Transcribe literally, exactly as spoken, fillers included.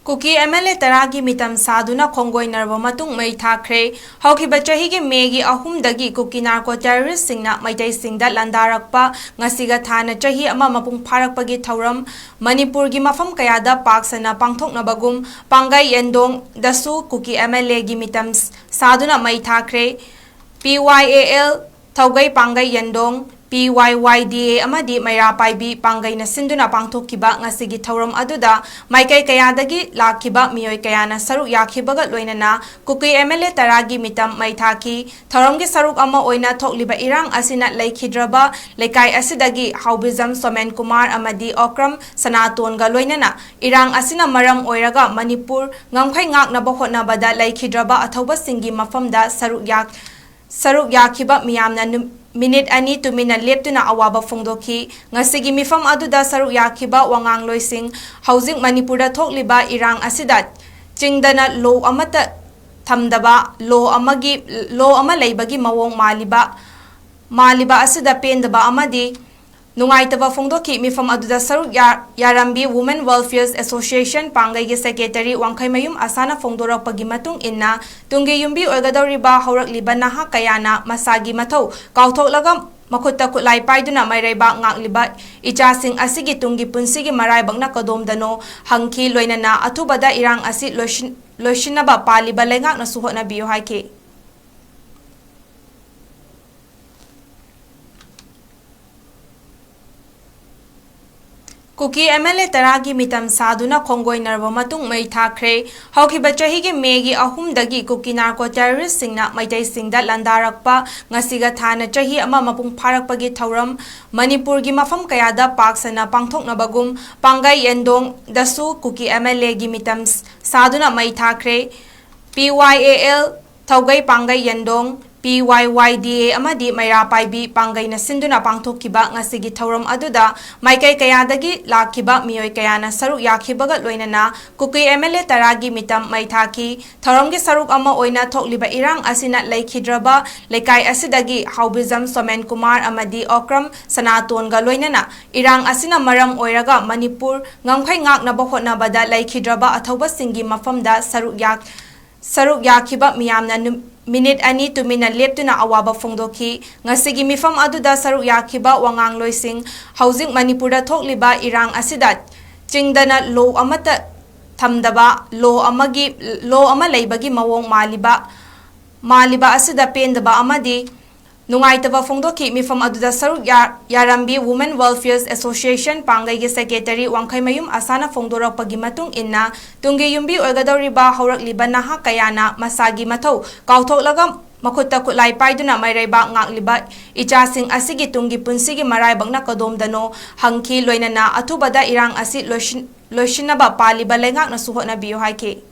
Kuki M L A ꯇꯔꯥꯒꯤ ꯃꯤꯇꯝ ꯁꯥꯗꯨꯅ ꯈꯣꯡꯒꯣꯏꯅꯔꯕ ꯃꯇꯨꯡ ꯃꯩ ꯊꯥꯈ꯭ꯔꯦ꯫ ꯍꯧꯈꯤꯕ ꯆꯍꯤꯒꯤ ꯃꯦꯒꯤ ꯑꯍꯨꯝꯗꯒꯤ ꯀꯨꯀꯤ ꯅꯥꯔꯀꯣ ꯇꯦꯔꯣꯔꯤꯁꯁꯤꯡꯅ ꯃꯩꯇꯩꯁꯤꯡꯗ ꯂꯥꯟꯗꯥꯔꯛꯄ ꯉꯁꯤꯒ ꯊꯥꯅ ꯆꯍꯤ ꯑꯃ ꯃꯄꯨꯡ ꯐꯥꯔꯛꯄꯒꯤ ꯊꯧꯔꯝ ꯃꯅꯤꯄꯨꯔꯒꯤ ꯃꯐꯝ ꯀꯌꯥꯗ ꯄꯥꯛ ꯁꯟꯅ ꯄꯥꯡꯊꯣꯛꯅꯕꯒꯨꯝ ꯄꯥꯡꯒꯩ ꯌꯦꯟꯗꯣꯡꯗꯁꯨ ꯀꯨꯀꯤ ꯑꯦꯝ ꯑꯦꯜ ꯑꯦꯒꯤ ꯃꯤꯇꯝ ꯁꯥꯗꯨꯅ ꯃꯩ ꯊꯥꯈ꯭ꯔꯦ꯫ ꯄꯤ ꯋꯥꯏ ꯑꯦ ꯑꯦꯜ, ꯊꯧꯒꯩ ꯄꯥꯡꯒꯩ ꯌꯦꯟꯗꯣꯡ, ꯄꯤ ꯋꯥꯏ ꯋꯥꯏ ꯗꯤ ꯑꯦ ꯑꯃꯗꯤ ꯃꯩꯔꯥ ꯄꯥꯏꯕꯤ ꯄꯥꯡꯒꯩꯅ ꯁꯤꯟꯗꯨꯅ ꯄꯥꯡꯊꯣꯛꯈꯤꯕ ꯉꯁꯤꯒꯤ ꯊꯧꯔꯝ ꯑꯗꯨꯗ ꯃꯥꯏꯀꯩ ꯀꯌꯥꯗꯒꯤ ꯂꯥꯛꯈꯤꯕ ꯃꯤꯑꯣꯏ ꯀꯌꯥꯅ ꯁꯔꯨꯛ ꯌꯥꯈꯤꯕꯒ ꯂꯣꯏꯅꯅ ꯀꯨꯀꯤ ꯑꯦꯝ ꯑꯦꯜ ꯑꯦ ꯇꯔꯥꯒꯤ ꯃꯤꯇꯝ ꯃꯩ ꯊꯥꯈꯤ꯫ ꯊꯧꯔꯝꯒꯤ ꯁꯔꯨꯛ ꯑꯃ ꯑꯣꯏꯅ ꯊꯣꯛꯂꯤꯕ ꯏꯔꯥꯡ ꯑꯁꯤꯅ ꯂꯩꯈꯤꯗ꯭ꯔꯕ ꯂꯩꯀꯥꯏ ꯑꯁꯤꯗꯒꯤ ꯍꯥꯎꯕꯤꯖꯝ ꯁꯣꯃꯦꯟ ꯀꯨꯃꯥꯔ ꯑꯃꯗꯤ ꯑꯣꯀ꯭ꯔꯝ ꯁꯅꯥꯇꯣꯟꯒ ꯂꯣꯏꯅꯅ ꯏꯔꯥꯡ ꯑꯁꯤꯅ ꯃꯔꯝ ꯑꯣꯏꯔꯒ ꯃꯅꯤꯄꯨꯔ ꯉꯝꯈꯩ ꯉꯥꯛꯅꯕ ꯍꯣꯠꯅꯕꯗ ꯂꯩꯈꯤꯗ꯭ꯔꯕ ꯑꯊꯧꯕꯁꯤꯡꯒꯤ ꯃꯐꯝꯗ ꯁꯔꯨꯛ ꯌꯥ-, ꯁꯔꯨꯛ ꯌꯥꯈꯤꯕ ꯃꯤꯌꯥꯝꯅ ꯅꯨ-, ꯃꯤꯅꯤꯠ ꯑꯅꯤ ꯇꯨꯃꯤꯟꯅ ꯂꯦꯞꯇꯨꯅ ꯑꯋꯥꯕ ꯐꯣꯡꯗꯣꯛꯈꯤ꯫ ꯉꯁꯤꯒꯤ ꯃꯤꯐꯝ ꯑꯗꯨꯗ ꯁꯔꯨꯛ ꯌꯥꯈꯤꯕ ꯋꯥꯉꯥꯡꯂꯣꯏꯁꯤꯡ ꯍꯧꯖꯤꯛ ꯃꯅꯤꯄꯨꯔꯗ ꯊꯣꯛꯂꯤꯕ ꯏꯔꯥꯡ ꯑꯁꯤꯗ ꯆꯤꯡꯗꯅ ꯂꯣ ꯑꯃꯠꯇ ꯊꯝꯗꯕ, ꯂꯣ ꯑꯃꯒꯤ, ꯂꯣ ꯑꯃ ꯂꯩꯕꯒꯤ ꯃꯑꯣꯡ ꯃꯥꯜꯂꯤꯕ, ꯃꯥꯜꯂꯤꯕ ꯑꯁꯤꯗ ꯄꯦꯟꯗꯕ ꯑꯃꯗꯤ ꯅꯨꯡꯉꯥꯏꯇꯕ ꯐꯣꯡꯗꯣꯛꯈꯤ꯫ ꯃꯤꯐꯝ ꯑꯗꯨꯗ ꯁꯔꯨꯛ ꯌꯥ-, ꯌꯥꯔꯝꯕꯤ Women Welfare Association ꯄꯥꯡꯒꯩꯒꯤ ꯁꯦꯀ꯭ꯔꯦꯇꯔꯤ ꯋꯥꯡꯈꯩꯃꯌꯨꯝ ꯑꯁꯥꯅ ꯐꯣꯡꯗꯣꯔꯛꯄꯒꯤ ꯃꯇꯨꯡ ꯏꯟꯅ, ꯇꯨꯡꯒꯤ ꯌꯨꯝꯕꯤ ꯑꯣꯏꯒꯗꯧꯔꯤꯕ ꯍꯧꯔꯛꯂꯤꯕ ꯅꯍꯥ ꯀꯌꯥꯅ ꯃꯁꯥꯒꯤ ꯃꯊꯧ ꯀꯥꯎꯊꯣꯛꯂꯒ ꯃꯈꯨꯠꯇ ꯈꯨꯠꯂꯥꯏ ꯄꯥꯏꯗꯨꯅ ꯃꯩꯔꯩꯕꯥꯛ ꯉꯥꯛꯂꯤꯕ ꯏꯆꯥꯁꯤꯡ ꯑꯁꯤꯒꯤ ꯇꯨꯡꯒꯤ ꯄꯨꯟꯁꯤꯒꯤ ꯃꯔꯥꯏꯕꯛꯅ ꯀꯗꯣꯝꯗꯅꯣ ꯍꯪꯈꯤ꯫ ꯂꯣꯏꯅꯅ ꯑꯊꯨꯕꯗ ꯏꯔꯥꯡ ꯑꯁꯤ ꯂꯣꯏꯁꯤꯟ-, ꯂꯣꯏꯁꯤꯟꯅꯕ ꯄꯥꯜꯂꯤꯕ ꯂꯩꯉꯥꯛꯅꯁꯨ ꯍꯣꯠꯅꯕꯤꯌꯨ ꯍꯥꯏꯈꯤ꯫ ꯀꯨꯀꯤ ꯑꯦꯝ ꯑꯦꯜ ꯑꯦ ꯇꯔꯥꯒꯤ ꯃꯤꯇꯝ ꯁꯥꯗꯨꯅ ꯈꯣꯡꯒꯣꯏꯅꯔꯕ ꯃꯇꯨꯡ ꯃꯩ ꯊꯥꯈ꯭ꯔꯦ꯫ ꯍꯧꯈꯤꯕ ꯆꯍꯤꯒꯤ ꯃꯦꯒꯤ ꯑꯍꯨꯝꯗꯒꯤ ꯀꯨꯀꯤ ꯅꯥꯔꯀꯣ ꯇꯦꯔꯣꯔꯤꯁꯁꯤꯡꯅ ꯃꯩꯇꯩꯁꯤꯡꯗ ꯂꯥꯟꯗꯥꯔꯛꯄ ꯉꯁꯤꯒ ꯊꯥꯅ ꯆꯍꯤ ꯑꯃ ꯃꯄꯨꯡ ꯐꯥꯔꯛꯄꯒꯤ ꯊꯧꯔꯝ ꯃꯅꯤꯄꯨꯔꯒꯤ ꯃꯐꯝ ꯀꯌꯥꯗ ꯄꯥꯛ ꯁꯟꯅ ꯄꯥꯡꯊꯣꯛꯅꯕꯒꯨꯝ ꯄꯥꯡꯒꯩ ꯌꯦꯟꯗꯣꯡꯗꯁꯨ ꯀꯨꯀꯤ ꯑꯦꯝ ꯑꯦꯜ ꯑꯦꯒꯤ ꯃꯤꯇꯝ ꯁꯥꯗꯨꯅ ꯃꯩ ꯊꯥꯈ꯭ꯔꯦ꯫ ꯄꯤ ꯋꯥꯏ ꯑꯦ ꯑꯦꯜ, ꯊꯧꯒꯩ ꯄꯥꯡꯒꯩ ꯌꯦꯟꯗꯣꯡ, ꯄꯤ ꯋꯥꯏ ꯋꯥꯏ ꯗꯤ ꯑꯦ ꯑꯃꯗꯤ ꯃꯩꯔꯥ ꯄꯥꯏꯕꯤ ꯄꯥꯡꯒꯩꯅ ꯁꯤꯟꯗꯨꯅ ꯄꯥꯡꯊꯣꯛꯈꯤꯕ ꯉꯁꯤꯒꯤ ꯊꯧꯔꯝ ꯑꯗꯨꯗ ꯃꯥꯏꯀꯩ ꯀꯌꯥꯗꯒꯤ ꯂꯥꯛꯈꯤꯕ ꯃꯤꯑꯣꯏ ꯀꯌꯥꯅ ꯁꯔꯨꯛ ꯌꯥꯈꯤꯕꯒ ꯂꯣꯏꯅꯅ ꯀꯨꯀꯤ ꯑꯦꯝ ꯑꯦꯜ ꯑꯦ ꯇꯔꯥꯒꯤ ꯃꯤꯇꯝ ꯃꯩ ꯊꯥꯈꯤ꯫ ꯊꯧꯔꯝꯒꯤ ꯁꯔꯨꯛ ꯑꯃ ꯑꯣꯏꯅ ꯊꯣꯛꯂꯤꯕ ꯏꯔꯥꯡ ꯑꯁꯤꯅ ꯂꯩꯈꯤꯗ꯭ꯔꯕ ꯂꯩꯀꯥꯏ ꯑꯁꯤꯗꯒꯤ ꯍꯥꯎꯕꯤꯖꯝ ꯁꯣꯃꯦꯟ ꯀꯨꯃꯥꯔ ꯑꯃꯗꯤ ꯑꯣꯀ꯭ꯔꯝ ꯁꯅꯥꯇꯣꯟꯒ ꯂꯣꯏꯅꯅ ꯏꯔꯥꯡ ꯑꯁꯤꯅ ꯃꯔꯝ ꯑꯣꯏꯔꯒ ꯃꯅꯤꯄꯨꯔ ꯉꯝꯈꯩ ꯉꯥꯛꯅꯕ ꯍꯣꯠꯅꯕꯗ ꯂꯩꯈꯤꯗ꯭ꯔꯕ ꯑꯊꯧꯕꯁꯤꯡꯒꯤ ꯃꯐꯝꯗ ꯁꯔꯨꯛ ꯌꯥ-, ꯁꯔꯨꯛ ꯌꯥꯈꯤꯕ ꯃꯤꯌꯥꯝꯅ ꯅꯨ-, ꯃꯤꯅꯤꯠ ꯑꯅꯤ ꯇꯨꯃꯤꯟꯅ ꯂꯦꯞꯇꯨꯅ ꯑꯋꯥꯕ ꯐꯣꯡꯗꯣꯛꯈꯤ꯫ ꯉꯁꯤꯒꯤ ꯃꯤꯐꯝ ꯑꯗꯨꯗ ꯁꯔꯨꯛ ꯌꯥꯈꯤꯕ ꯋꯥꯉꯥꯡꯂꯣꯏꯁꯤꯡ ꯍꯧꯖꯤꯛ ꯃꯅꯤꯄꯨꯔꯗ ꯊꯣꯛꯂꯤꯕ ꯏꯔꯥꯡ ꯑꯁꯤꯗ ꯆꯤꯡꯗꯅ ꯂꯣ ꯑꯃꯠꯇ ꯊꯝꯗꯕ, ꯂꯣ ꯑꯃꯒꯤ, ꯂꯣ ꯑꯃ ꯂꯩꯕꯒꯤ ꯃꯑꯣꯡ ꯃꯥꯜꯂꯤꯕ, ꯃꯥꯜꯂꯤꯕ ꯑꯁꯤꯗ ꯄꯦꯟꯗꯕ ꯑꯃꯗꯤ ꯅꯨꯡꯉꯥꯏꯇꯕ ꯐꯣꯡꯗꯣꯛꯈꯤ꯫ ꯃꯤꯐꯝ ꯑꯗꯨꯗ ꯁꯔꯨꯛ ꯌꯥ-, ꯌꯥꯔꯝꯕꯤ Women Welfare Association ꯄꯥꯡꯒꯩꯒꯤ secretary ꯋꯥꯡꯈꯩꯃꯌꯨꯝ ꯑꯁꯥꯅ ꯐꯣꯡꯗꯣꯔꯛꯄꯒꯤ ꯃꯇꯨꯡ ꯏꯟꯅ, ꯇꯨꯡꯒꯤ ꯌꯨꯝꯕꯤ ꯑꯣꯏꯒꯗꯧꯔꯤꯕ ꯍꯧꯔꯛꯂꯤꯕ ꯅꯍꯥ ꯀꯌꯥꯅ ꯃꯁꯥꯒꯤ ꯃꯊꯧ ꯀꯥꯎꯊꯣꯛꯂꯒ ꯃꯈꯨꯠꯇ ꯈꯨꯠꯂꯥꯏ ꯄꯥꯏꯗꯨꯅ ꯃꯩꯔꯩꯕꯥꯛ ꯉꯥꯛꯂꯤꯕ ꯏꯆꯥꯁꯤꯡ ꯑꯁꯤꯒꯤ ꯇꯨꯡꯒꯤ ꯄꯨꯟꯁꯤꯒꯤ ꯃꯔꯥꯏꯕꯛꯅ ꯀꯗꯣꯝꯗꯅꯣ ꯍꯪꯈꯤ꯫ ꯂꯣꯏꯅꯅ ꯑꯊꯨꯕꯗ ꯏꯔꯥꯡ ꯑꯁꯤ ꯂꯣꯏꯁꯤꯟ-, ꯂꯣꯏꯁꯤꯟꯅꯕ ꯄꯥꯜꯂꯤꯕ ꯂꯩꯉꯥꯛꯅꯁꯨ ꯍꯣꯠꯅꯕꯤꯌꯨ ꯍꯥꯏꯈꯤ꯫